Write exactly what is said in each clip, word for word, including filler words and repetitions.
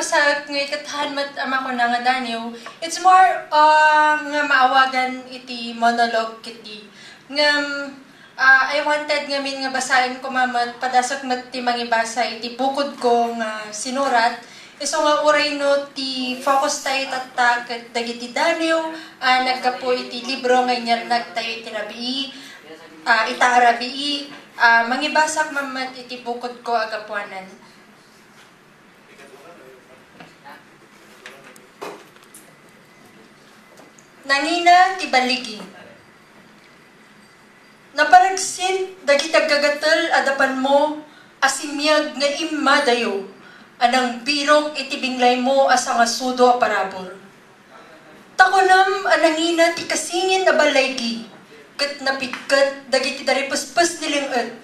basaek nga ikethan met a makuna nga daniw, it's more, ah, nga maawagan iti monologue ketdi. Ngem, ah, I wanted ngamin nga basaen koma met, padasek met ti mangibasa iti bukodko nga sinurat. Isu nga uray no ti focus tayo tatta ket dagiti daniw a naggapu iti libro nga inyatnag tayo iti rabii, ah, ita a rabii, ah, mangibasak man met iti bukodko a gapuanan. Nangina ti baligi. Naparagsit dagiti aggagatel a dapanmo a simiag nga immadayo a nangbirok iti binglaymo a sangasudo a parabur. Ta kunam a nangina ti kasingin a ballaygi ket napigket dagiti daripespes ni ling-et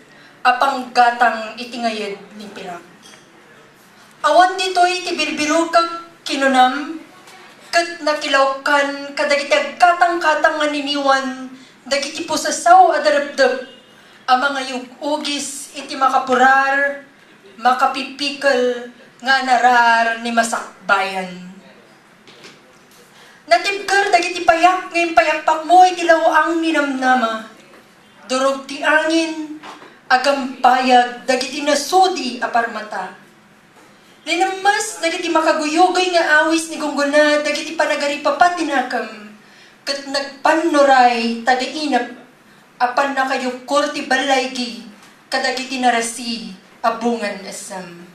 a panggatang iti ngayed ni Pirak. Awan ditoy ti birbirokek, kinunam, ket nakilawkan kadagiti agkatangkatang nga niniwan dagiti pusasaw a darepdep a mangayug-ugis iti makapurar, makapipikel nga anarar ni masakbayan. Natibker dagiti payak nga impayakpakmo iti law-ang ni namnama. Durog ti angin, agampayag dagiti nasudi a parmata. Linammas dagiti makaguyugoy nga awis ni gunggona dagiti panagaripapat ti nakem, ket nagpannuray taga inep a pannakayukkor ti ballaygi kadagiti narasi a bungan essem.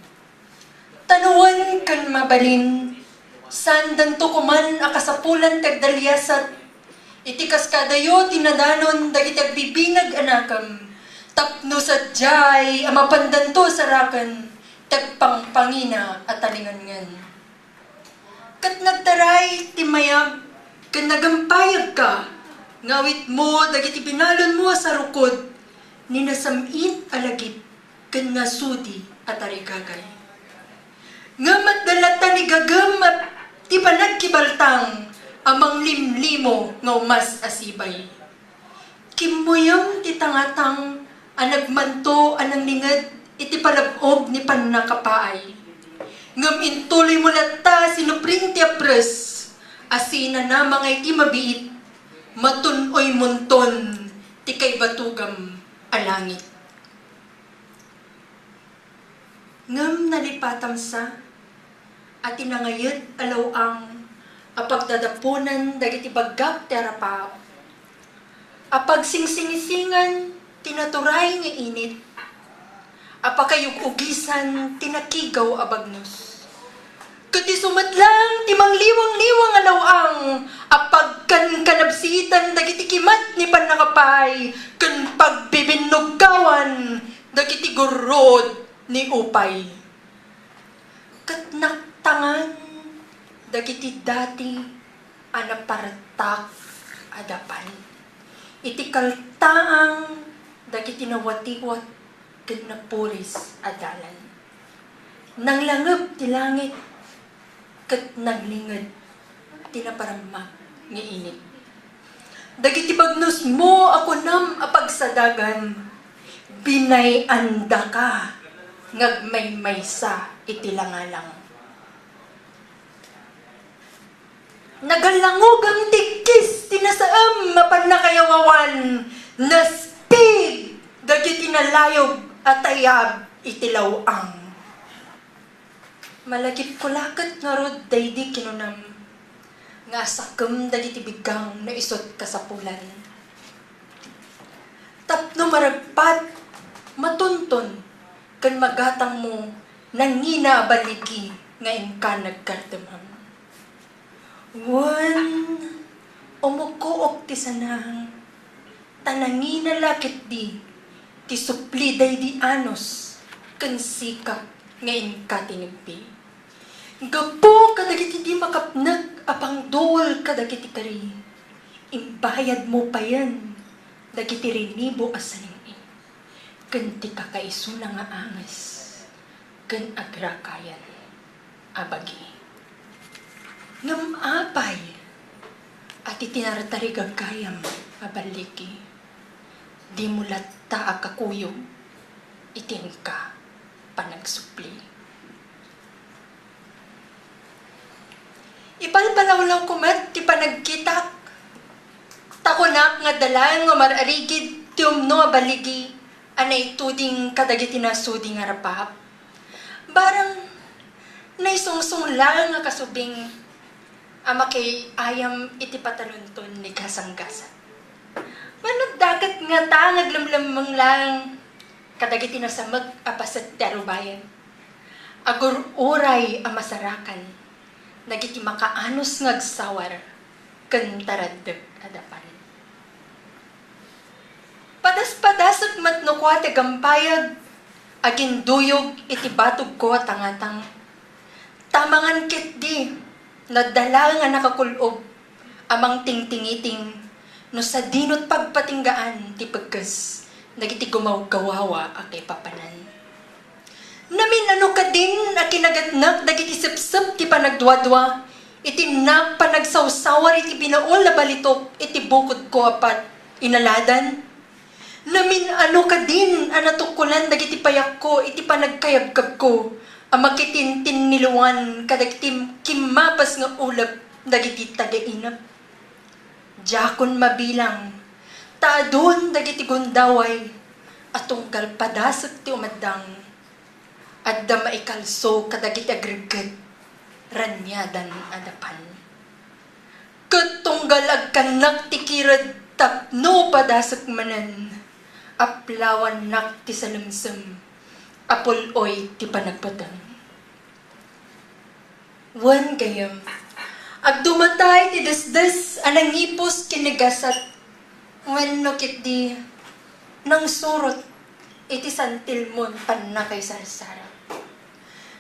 Tanuan ken mabalin, saandanto koman a kasapulan ti agdaliasat iti kas kadayo ti nadanon dagiti agbibinag a nakem, tapno sadiay a mapandanto a saraken ti agpangpangina a talinganngen. Ket nagtaray ti mayab ken nagampayagka nga awitmo dagiti binalonmo a sarukod ni nasam-it a lagip ken nasudi a tarigagay. Ngem adda latta ni gagem a ti panagkibaltang a manglimlimo nga umas a sibay. Kimmuyem ti tangatang a nagmanto a nanglinged iti palab-og ni pannakapaay. Ngem intuloymo latta a sinupring ti apres a sinanama nga iti mabiit, matun-oymonton ti kaibatogam a langit. Ngem nalipatam sa a ti nangayed a law-ang a pagdadaponan dagiti baggak ti arapaap, a pagsingsingisingan ti naturay nga init, a pakayug-ugisan ti nakigaw a bagnos. Ket isu met laeng ti mangliwangniwang a law-ang a pagkankanabsitan dagiti kimat ni pannakapaay ken pagbibinnuggawan dagiti gurruod ni upay. Ket naktangan dagiti dati a napartak a dapan iti kaltaang dagiti nawatiwat ken napuris a dalan. Nanglangeb ti langit ket naglinged ti naparammag nga init. Dagiti bagnosmo a kunam a pagsadagan, binay-andaka nga agmaymaysa iti langalang. Nagalangogam ti kis ti nasaem a pannakayawawan, naspig dagiti nalayog a tayab iti law-ang. Malagipko la ket ngarud daydi kinunam nga asakem dagiti bigang no isut' kasapulan. Tapno maragpat, matunton, ken magatangmo nangina a baligi nga inka nagkardemam. Wen, umukook ti sanang, ta nangina la ketdi ti supli daydi anus ken sikap nga inka tinegpi. Gapu kadagiti di makapnek a pangduol kadagiti kari, imbayadmo payen dagiti rinibo a saning-in ken ti kakaisuna nga anges ken agrakayan a bagi. Ngem apay a ti tinartarigagayam a balligi? Dimo latta a kakuyog iti inka panagsupli. Ipalpalawlawko met ti panagkitak. Ta kunak nga adda laeng nga mararigid ti umno a baligi a naituding kadagiti nasudi nga rapaap. Barang naisungsong laeng a kasubing a makiayam iti patalonton ni gasanggasat. Managdaket ngata nga aglemlemmeng laeng kadagiti nasamek a paset ti arubayan. Agur-uray a masarakan dagiti makaanus nga agsawar ken taraddek a dapan. Padaspadasek met no kua ti agampayag, aginduyog iti batogko a tangatang. Tamangan ketdi, nadda laeng a nakakul-ob a mangtingtingiting no sadino ti pagpatinggaan ti pekes dagiti gumawgawawa a kaipapanan. Namin-ano kadin a kinagatnak dagiti sepsep ti panagduadua iti nak panagsawsawar iti binaol a balitok iti bukodko a pat inaladan? Namin-ano kadin a natukulan dagiti payakko iti panagkayabkabko a makitintinniluan kadagiti kimmapas nga ulep dagiti tagainep? Diakon mabilang, ta adun dagiti gundaway a tunggal padasek ti umaddang. Adda maikalso kadagiti agregget, raniadan a dapan. Ket tunggal agkannak ti kired tapno padasek manen, aplawannak ti salemsem a pul-oy ti panagpateng. Wen gayem, agdumatay ti desdes a nangipus ken ni gasat, wenno ketdi nangsurot iti santilmon pannakaisarsarang.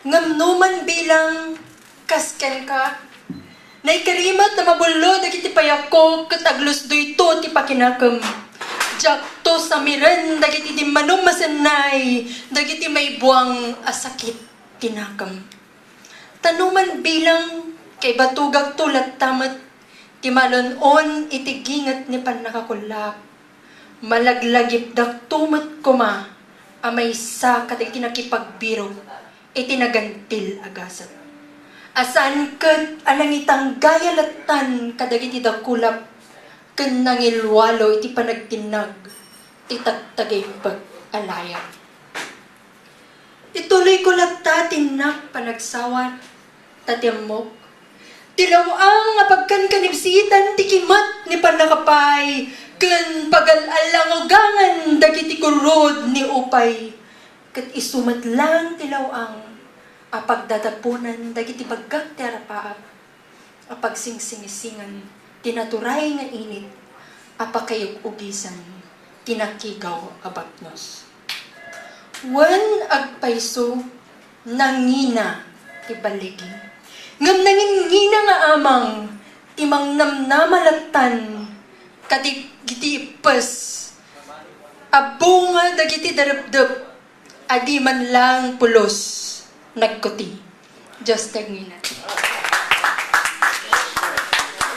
Ngem no man bilang kas kenka, naikarimet a mabullo dagiti payakko ket aglusdoyto ti pakinakem. Diakto samiren dagiti dimmanom a sennay, dagiti maibuang a sakit ti nakem. Ta no man bilang, kaibatugakto latta met ti malun-on iti ginget ni pannakakullak. Malaglagipdakto met koma a maysa kadagiti nakipagbirok iti nagantil a gasat. A saan ket a nangitanggaya lattan kadagiti dakulap ken nangilualo iti panagtinnag ti tagtagaimbag a layag. Ituloyko latta ti innak panagsawar, ta ti ammok, ti law-ang a pagkankanibsitan ti kimat ni pannakapaay ken pagal-allangugangan dagiti kurod ni upay, ket isu met laeng ti law-ang a pagdadaponan dagiti baggak ti arapaap a pagsingsingsingan ti naturay nga init a pakayug-ugisan ti nakigaw a bagnos. Wen agpayso, nangina ti baligi. Ngem nangingina nga amang ti mangnamnama lattan kadagiti ippes a bunga dagiti darepdep a di man laeng pulos nagkuti. Dios ti agngina.